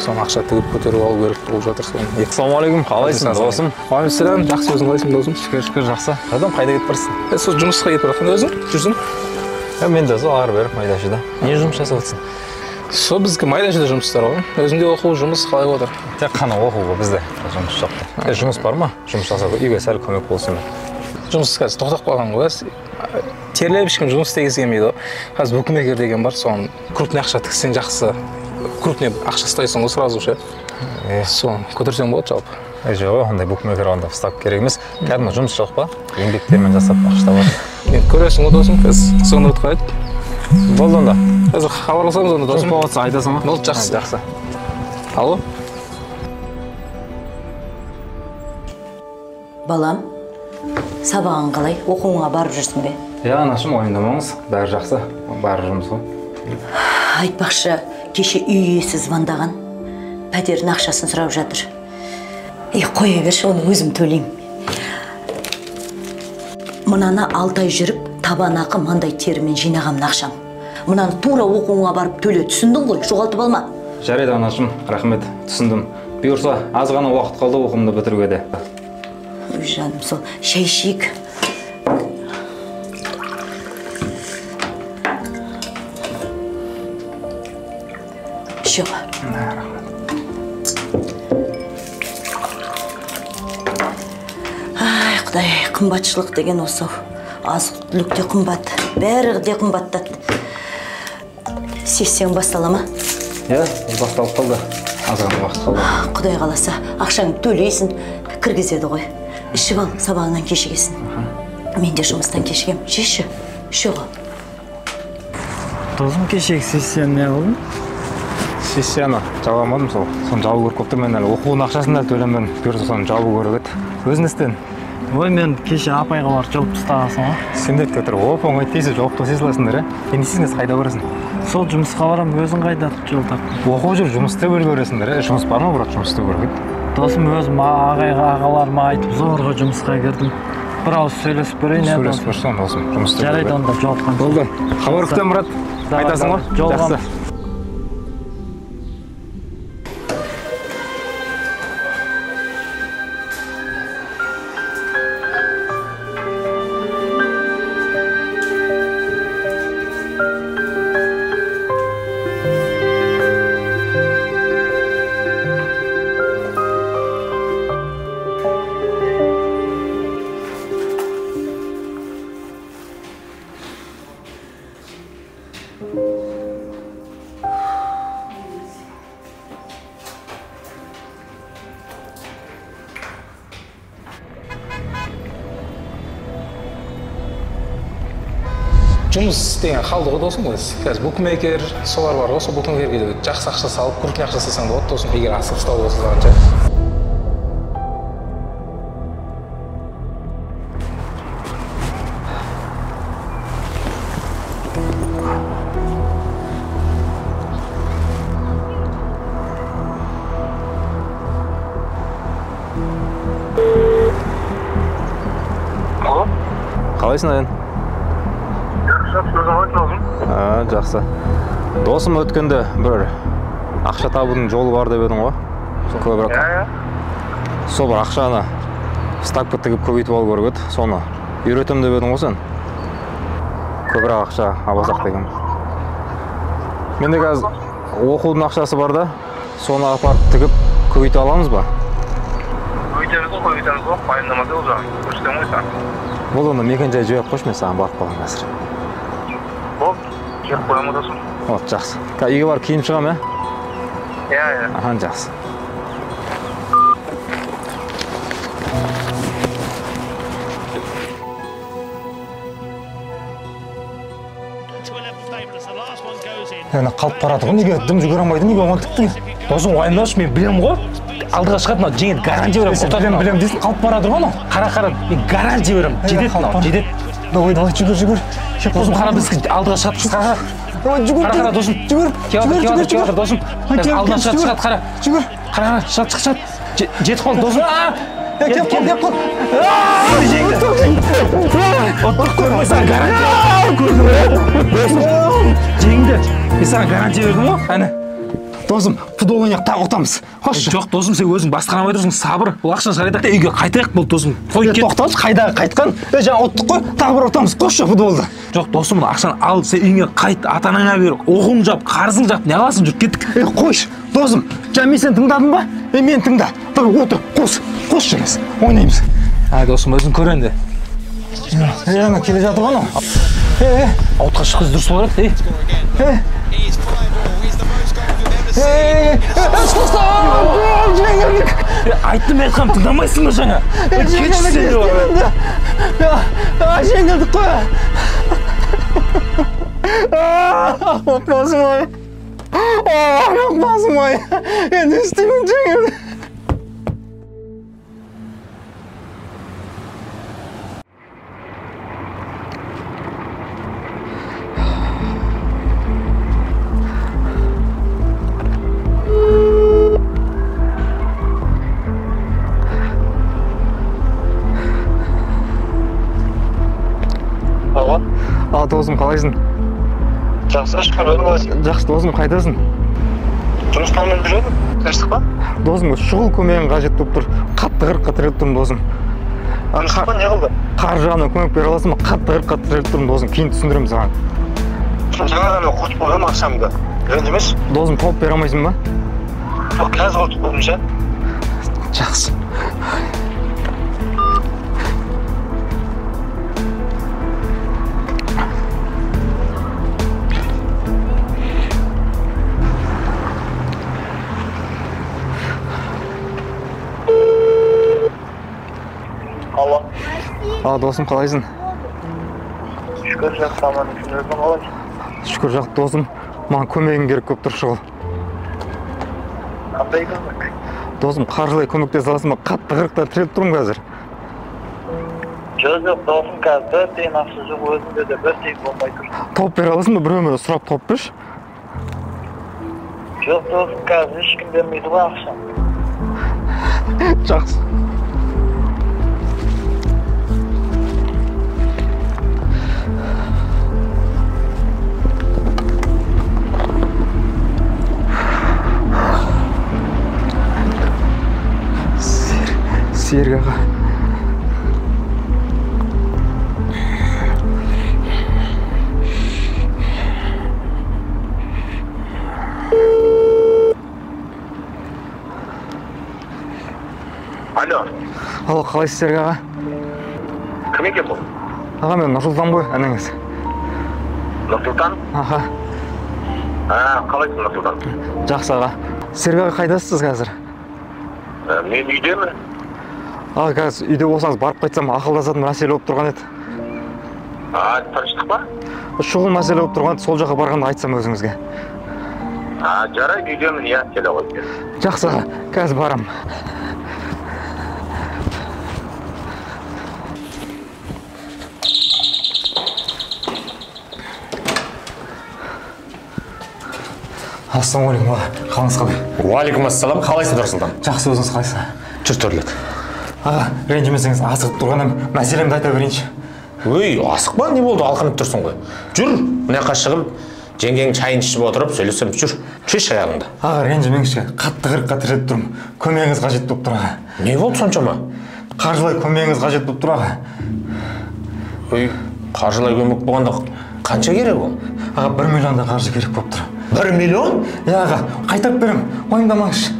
Соны ақша тігіп көтеріп алу керек болып жатыр соны. Ассалаумағалейкум, қалайсың досым? Уағалейкумассалам, жақсы, өзің қалайсың досым? Шүкір, шүкір, жақсы. Адам қайда кетіп барсың? Сол жұмысқа кетіп баратқан, өзің жүрсің? Мен де сол ары бері майдашыда. Не жұмыс жасап отырсың? Сол біздікі майдашыда жұмыстар ғой. Өзіңде оқу, жұмыс қалай отыр? Тек қана оқу ғой, бізде жұмыс жоқ. Жұмыс бар ма? Жұмыс жасап үйге сәл көмек болсын. Жұмыс қазір тоқтап қалған ғой. Терлеп ешкім жұмыс істегісі келмейді ғой. Қазір букмекер деген бар, соны крупный ақша тіксең жақсы. Крупный ақша ұстайсың ғой сразу ше. Соны көтерсең болады жалпы. Жоқ, ондай букмекер онда ұстап керек емес. Кәдімгі жұмыс жоқ па? Еңбектермен жасап ақша табады. Енді көресің ғой досым, қазір соны ұтқайды. Болды онда. Қазір хабарласамыз онда досым. Жұмыс болып жатса айтасың ғой. Болды, жақсы. Жақсы. Алло. Балам, сабағың қалай? Оқуыңа барып жүрсің бе? Иә, анашым, уайымдамаңыз. Бәрі жақсы. Бәрі жұмыс ғой. Айтпақшы, кеше үй иесі звондаған. Пәтердің ақшасын сұрап жатыр. Қоя берші, оны өзім төлеймін. Мынаны 6 ай жүріп, табан ақы маңдай терімен жинағанмын ақшам. Мынаны тура оқуыңа барып төле, түсіндің ғой, жоғалтып алма. Жарайды, анашым, рахмет, түсіндім. Бұйырса, аз ғана уақыт қалды оқуымды бітіруге де. Ой, жаным, сол шай ішейік. Іше ғой. Ай, Құдай, қымбатшылық деген осы. Азық-түлік те қымбат, бәрі де қымбаттады. Сессияң бастала ма? Иә, басталып қалды. Аз ғана уақыт қалды. Құдай қаласа, ақшаңды төлейсің, кіргізеді ғой. Ішіп ал, сабағыңнан кешігесің. Мен де жұмыстан кешігем. Жеші, іше ғой. Досым, кешегі сессияны не қылдың? Сессияны жаба алмадым сол. Соны жабу керек болып тұр. Мен әлі оқудың ақшасын да төлемедім. Бұйырса соны жабу керек еді. Өзің істен. Ой, мен кеше апайға барып жауып тастағансың ғой. Сендер тұр, оп-оңай тез жауып тастай саласыңдар, ә? Енді сен қайда барасың? Сол жұмысқа барам, өзің қайда жол таптың? Оқып жүр, жұмыс істеп үлгересіңдер, ә? Жұмыс бар ма, брат, жұмыс істеу керек еді. Досым, өзім ағайға, ағаларыма айтып зорға жұмысқа кірдім. Бір ауыз сөйлесіп көрейін, ә? Сөйлесіп көрсең, досым, жұмыс істеу керек. Жарайды, онда жолыққанша. Болды. Хабар күтемін, брат. Айтасың ғой? Жолығамыз. Жақсы. Жұмыс деген қалды ғой досым ғой. Қазір букмекер солар бар ғой, сол букмекерге жақсы ақша салып, крупный ақша салсаң болады досым, егер асығып ұстау болса саған ше. Алло? Қалайсың, Аян? Жақсы. Досым, өткенде бір ақша табудың жолы бар деп едің ғой. Көбірек. Сол бір ақшаны ставка тігіп көбейтіп алу керек еді. Соны үйретемін деп едің ғой сен. Көбірек ақша алсақ деген. Менде қазір оқудың ақшасы бар да, соны апарып тігіп көбейте аламыз ба? Көбейтеміз ғой, көбейтеміз ғой. Уайымдама ол жағын. Көрсетемін ғой саған. Болды, онда мекен-жай жіберіп қойшы, мен саған барып қаламын қазір. Болды, жіберіп қоямын досым. Болды, жақсы. Үйге барып киініп шығамын, ә? Иә, иә. Аха, жақсы. Әне қалып барады ғой, неге дым жүгіре алмайды, неге оған тіктің? Досым, уайымдашы, мен білемін ғой. Алдыға шығады мынау, жеңеді, гарантия беремін. Білем, білем дейсің, қалып барады ғой анау. Қара, қара, мен гарантия беремін. Жетеді мынау, жетеді. Давай, давай, жүгір, жүгір. Досым, қара, біз алдыға шығады, қара. Давай, жүгір, қара, қара, досым. Жүгір, жүгір, жүгір, жүгір, досым. Алдына шығады, шығады, қара. Жүгір. Қара, қара, шығады, шығады. Жетіп қалды, досым. Кеп қал, кеп қал. Жеңді. Ұттық, көрмей саған гарантия. Досым, жеңді. Мен саған гарантия бердім ғой, әне. Досым, футбол ойнайық, тағы ұтамыз. Қойшы. Жоқ, досым, сен өзің басқармай тұрсың, сабыр. Бұл ақшаны шығарайық та үйге қайтайық болды, досым. Қой, кет. Тоқташы, қайдағы қайтқан? Жаңа ұттық қой, тағы бір ұтамыз. Қойшы футболды. Жоқ, досым, мына ақшаны ал, сен үйіңе қайт, ата-анаңа бер, оқуыңды жап, қарызыңды жап, не аласың, жүр, кеттік. Қойшы, досым, жаңа мен сені тыңдадым ба? Мені тыңда. Давай, отыр, қос, қос жүрміз, ойнаймыз. Ай, досым, өзің көр енді. Ана келе жатыр ғой анау. Аутқа шыққыз дұрыс болар еді, Жеңілдік. Айттым, мен айтқанымды тыңдамайсың ба жаңа? Жеңілдік қой. Ақмақ басым ай. Ақмақ басым ай. Енді істеймін, жеңілдік. Ал, досым, қалайсың? Жақсы, шүкір, өзің қалайсың? Жақсы, досым, қайдасың? Жұмыстан жүрмін, тыныштық па? Досым, шұғыл көмегің қажет болып тұр. Қатты қырыққа тіреліп тұрмын, досым. Тыныштық па, не қылды? Қаржы жағынан көмек бере аласың ба? Қатты қырыққа тіреліп тұрмын, досым, кейін түсіндіремін саған. Жаңа ғана құртып қойғам ақшамды. Ренжімеші. Досым, тауып бере алмайсың ба? Жоқ, қазір құртып қойдым ше. Жақсы. Ал, досым, қалайсың? Шүкір, жақсы, аман есен, өзің қалайсың? Шүкір, жақсы, досым. Маған көмегің керек болып тұр, шұғыл. Қандай көмек? Досым, қаржылай көмектесе аласың ба? Қатты қырықта тіреліп тұрмын қазір. Жоқ, жоқ, досым, қазір бір тиын ақша жоқ, өзімде де бір тиын болмай тұр. Тауып бере аласың ба? Біреумен сұрап тауып берші. Жоқ, досым, қазір ешкім бермейді ғой ақша. Жақсы. Серік аға. Алло. Алло, қалайсыз, Серік аға? Кім екен бұл? Аға, мен Нұрсұлтан ғой, ініңіз. Нұрсұлтан? Аха. Қалайсың, Нұрсұлтан? Жақсы, аға. Серік аға, қайдасыз қазір? Мен үйдемін. Аға, қазір үйде болсаңыз барып қайтсам, ақылдасатын мәселе болып тұрған еді. Тыныштық па? Шұғыл мәселе болып тұрған еді, сол жаққа барғанда айтсам өзіңізге. Жарайды, үйдемін, иә, келе ғой. Жақсы, аға, қазір барам. Ассалаумағалейкум, аға, қалыңыз қалай? Уағалейкум ассалам, қалайсың, Нұрсұлтан? Жақсы, өзіңіз қалайсыз? Жүр, төрлет. Аға, ренжімесеңіз, асығып тұрғаным, мәселемді айта берейінші. Өй, асықпа, не болды, алқынып тұрсың ғой. Жүр, мына жаққа шығып, жеңгең шайын ішіп отырып, сөйлесем, жүр, шеш аяғыңды. Аға, ренжімеңізші, қатты қырыққа тіреліп тұрмын. Көмегіңіз қажет болып тұр, аға. Не болды соншама? Қаржылай көмегіңіз қажет болып тұр, аға. Өй, қаржылай көмек болғанда қанша керек ол? Аға, 1 миллиондай қаржы керек болып тұр. 1 миллион? Иә, аға, қайтарып беремін, уайымдамаңызшы.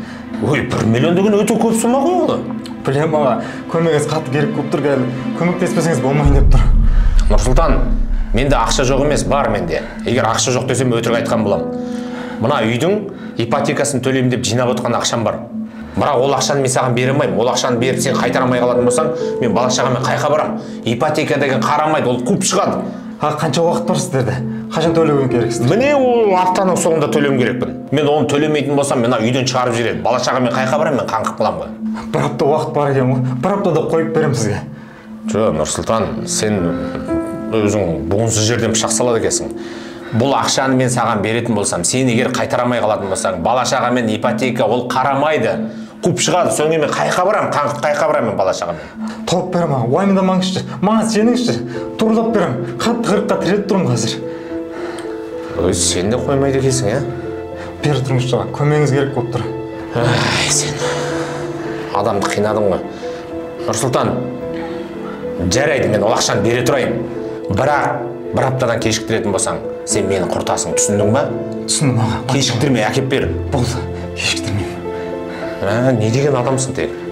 Ой, 1 миллион деген өте көп сома ғой ол. Білем, аға, көмегіңіз қатты керек болып тұр, қазір көмектеспесеңіз болмайын деп тұр. Нұрсұлтан, менде ақша жоқ емес, бар менде. Егер ақша жоқ десем, өтірік айтқан боламын. Мына үйдің ипотекасын төлеймін деп жинап отқан ақшам бар. Бірақ ол ақшаны мен саған бере алмаймын. Ол ақшаны беріп сен қайтара алмай қалатын болсаң, мен бала шағамен қайқа барамын? Ипотека деген қарамайды, ол қуып шығады. Аға, қанша уақыт бар сіздерде? Қашан төлеуім керек сіздер? Міне, ол аптаның соңында төлеуім керекпін. Мен оны төлемейтін болсам, мына үйден шығарып жібереді. Бала шағамен қайқа барамын, мен қаңғып қаламын ғой. 1 апта уақыт бар екен ғой. 1 аптада қойып беремін сізге. Жоқ, Нұрсұлтан, сен өзің буынсыз жерден пышақ салады екенсің. Бұл ақшаны мен саған беретін болсам, сен егер қайтара алмай қалатын болсаң, бала шағамен ипотека ол қарамайды. Қуып шығады, содан кейін мен қайқа барамын, қаңғып қайқа барамын мен бала шағамен. Тауып беремін, аға, уайымдамаңызшы, маған сеніңізші, туралап беремін. Қатты қырыққа тіреліп тұрмын қазір. Ой, сен де қоймайды екенсің, ә? Бері тұрыңызшы аға, көмегіңіз керек болып тұр. Ай, сен адамды қинадың ғой. Нұрсұлтан, жарайды, мен ол ақшаны бере тұрайын. Бірақ бір аптадан кешіктіретін болсаң, сен мені құртасың, түсіндің ба? Түсіндім аға. Кешіктірмей, әкеп бер. Болды, кешіктірмеймін. Не деген адамсың тегі?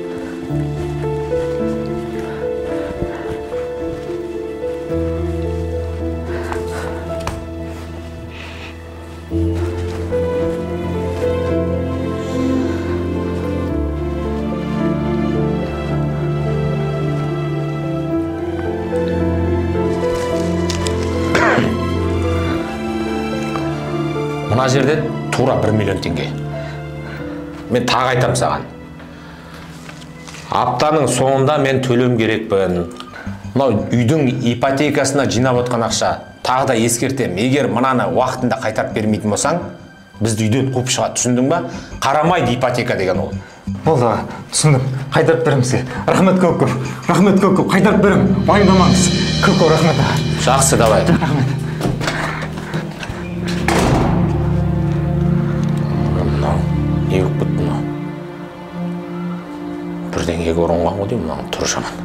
Мына жерде тура 1 миллион теңге. Мен тағы айтам саған. Аптаның соңында мен төлеуім керекпін. Мынау үйдің ипотекасына жинап отқан ақша. Тағы да ескертемін. Егер мынаны уақытында қайтарып бермейтін болсаң, бізді үйден қуып шығады. Түсіндің ба? Қарамайды ипотека деген ол. Болды аға, түсіндім. Қайтарып беремін сізге. Рахмет көп-көп. Рахмет көп-көп. Қайтарып беремін. Уайымдамаңыз. Көп-көп рахмет аға. Жақсы, давай. Рахмет. Не болып кетті мынау? Бірдеңеге ұрынған ғой деймін, мынаның түрі жаман.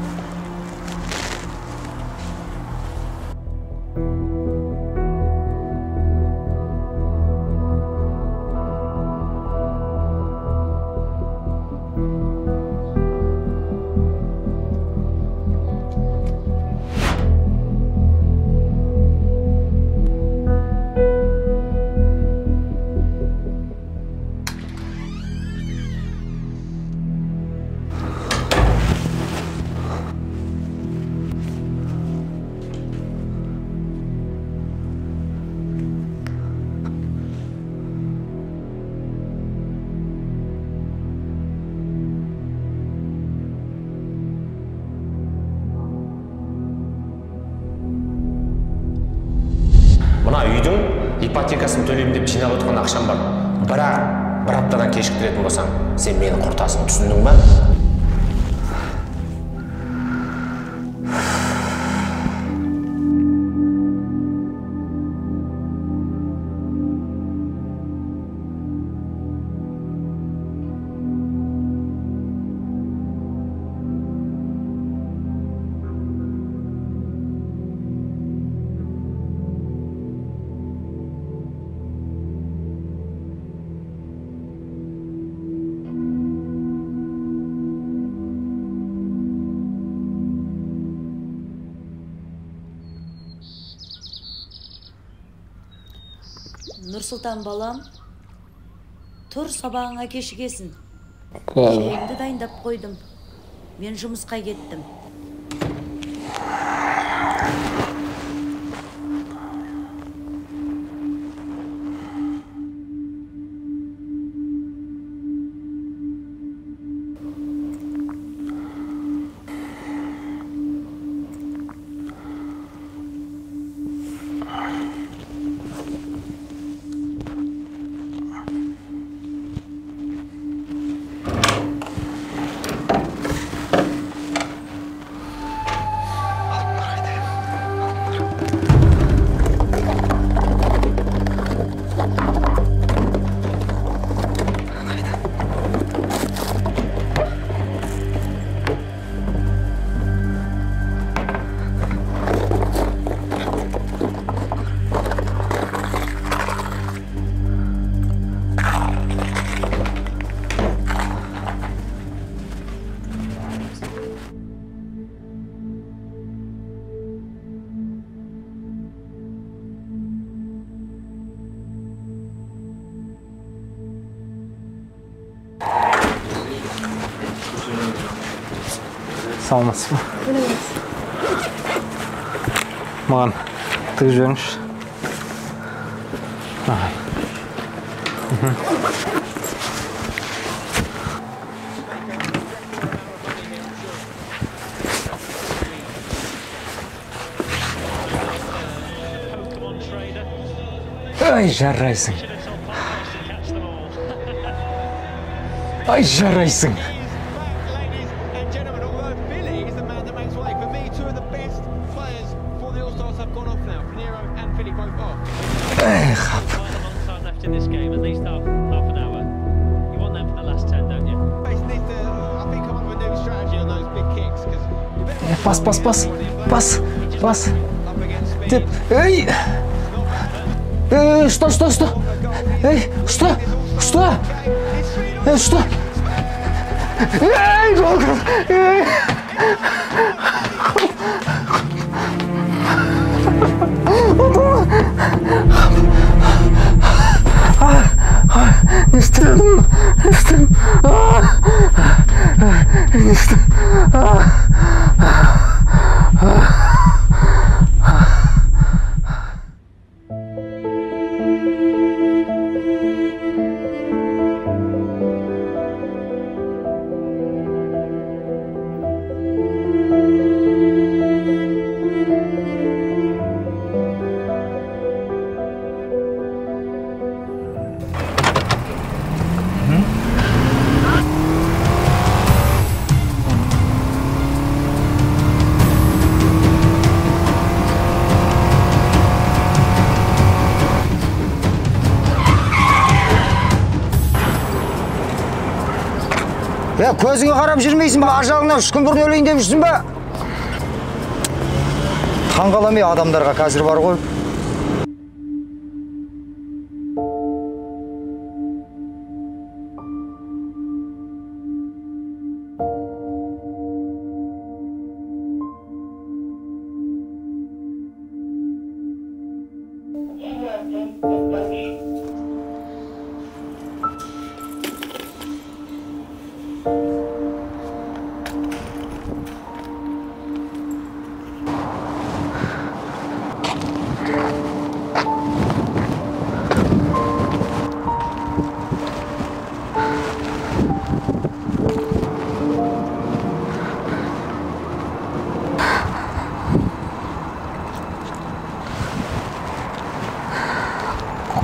Мына үйдің ипотекасын төлеймін деп жинап отқан ақшам бар. Бірақ бір аптадан кешіктіретін болсаң, сен мені құртасың, түсіндің ба? Нұрсұлтан балам, тұр, сабағыңа кешігесің. Шайыңды дайындап қойдым. Мен жұмысқа кеттім. Саламатсыз ба? Маған тігіп жіберіңізші. Ай, жарайсың. Ай, жарайсың. Эх, хап. Бас, бас, бас, бас, бас. Деп, эй! Эй, что, что, что? Эй, что? Что? Эй, что? Эй, гол! Эй! Не істедім, не істедім, не істедім. Көзіңе қарап жүрмейсің ба? Ажалыңнан 3 күн бұрын өлейін деп жүрсің ба? Таңғаламай адамдарға қазір бар ғой.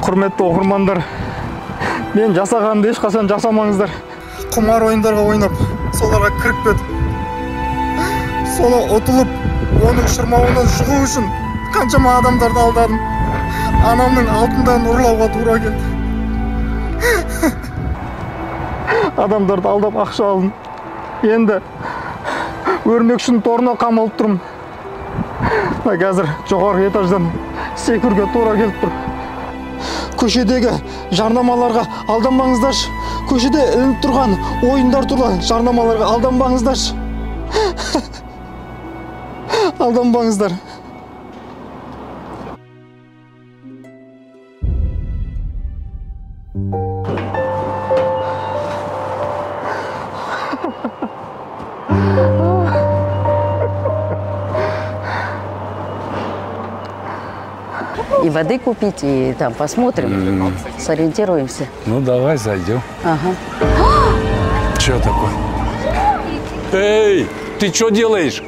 Құрметті оқырмандар, мен жасағанымды ешқашан жасамаңыздар. Құмар ойындарға ойнап, соларға кіріп кетіп, соны ұтылып, оның шырмауынан шығу үшін қаншама адамдарды алдадым. Анамның алтындарын ұрлауға тура келді. Адамдарды алдап ақша алдым. Енді өрмекшінің торына қамалып тұрмын. Қазір жоғарғы этаждан секіруге тура келіп тұр. Көшедегі жарнамаларға алданбаңыздаршы. Көшеде ілініп тұрған ойындар туралы жарнамаларға алданбаңыздаршы. Алданбаңыздар. И воды купить, и там посмотрим, сориентируемся. Ну, давай зайдем. Ага. Че такое? Эй, ты что делаешь?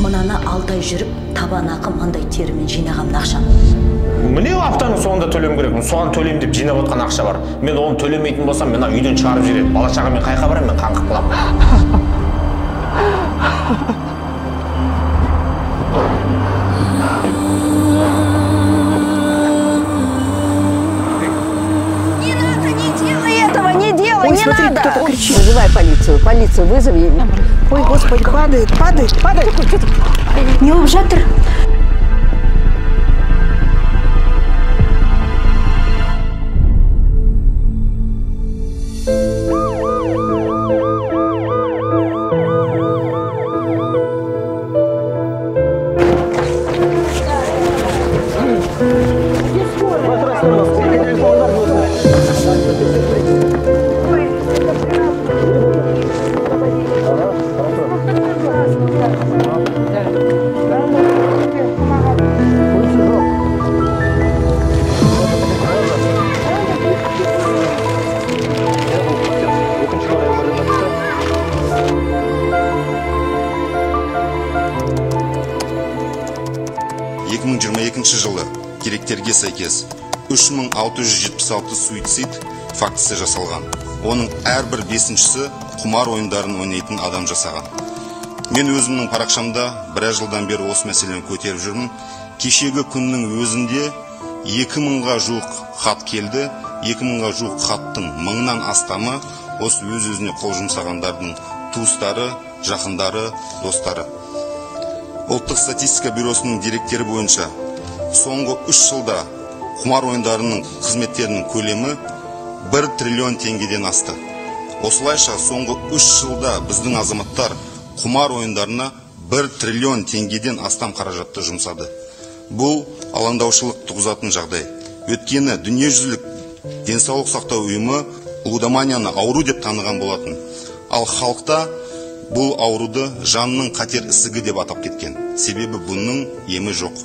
Мынаны алдай жүріп, табан ақы мындай терімен жинаған ақшам. Міне аптаның соңында төлем керек. Соған төлем деп жинап отқан ақша бар. Мен оны төлемейтін болсам, мені үйден шығарып жібереді. Бала шағамен қайқа барамын, мен қаңғып қаламын. Не надо, не делай этого, не делай, не надо. Вызывай полицию, полицию вызови. Ой, господи, падает, падает, падает. Не жатыр. Жылы деректерге сәйкес 3676 суицид фактісі жасалған. Оның әрбір бесіншісі құмар ойындарын ойнайтын адам жасаған. Мен өзімнің парақшамда біраз жылдан бері осы мәселені көтеріп жүрмін. Кешегі күннің өзінде 2000-ға жуық хат келді. 2000-ға жуық хаттың 1000-нан астамы Осы өз-өзіне қол жұмсағандардың туыстары, жақындары, достары. Ұлттық статистика бюросының деректері бойынша соңғы 3 жылда құмар ойындарының қызметтерінің көлемі 1 триллион теңгеден асты. Осылайша соңғы 3 жылда біздің азаматтар құмар ойындарына 1 триллион теңгеден астам қаражатты жұмсады. Бұл алаңдаушылық туғызатын жағдай. Өйткені дүниежүзілік денсаулық сақтау ұйымы лудоманияны ауру деп таныған болатын. Ал халықта бұл ауруды жанның қатер ісігі деп атап кеткен. Себебі бұның емі жоқ.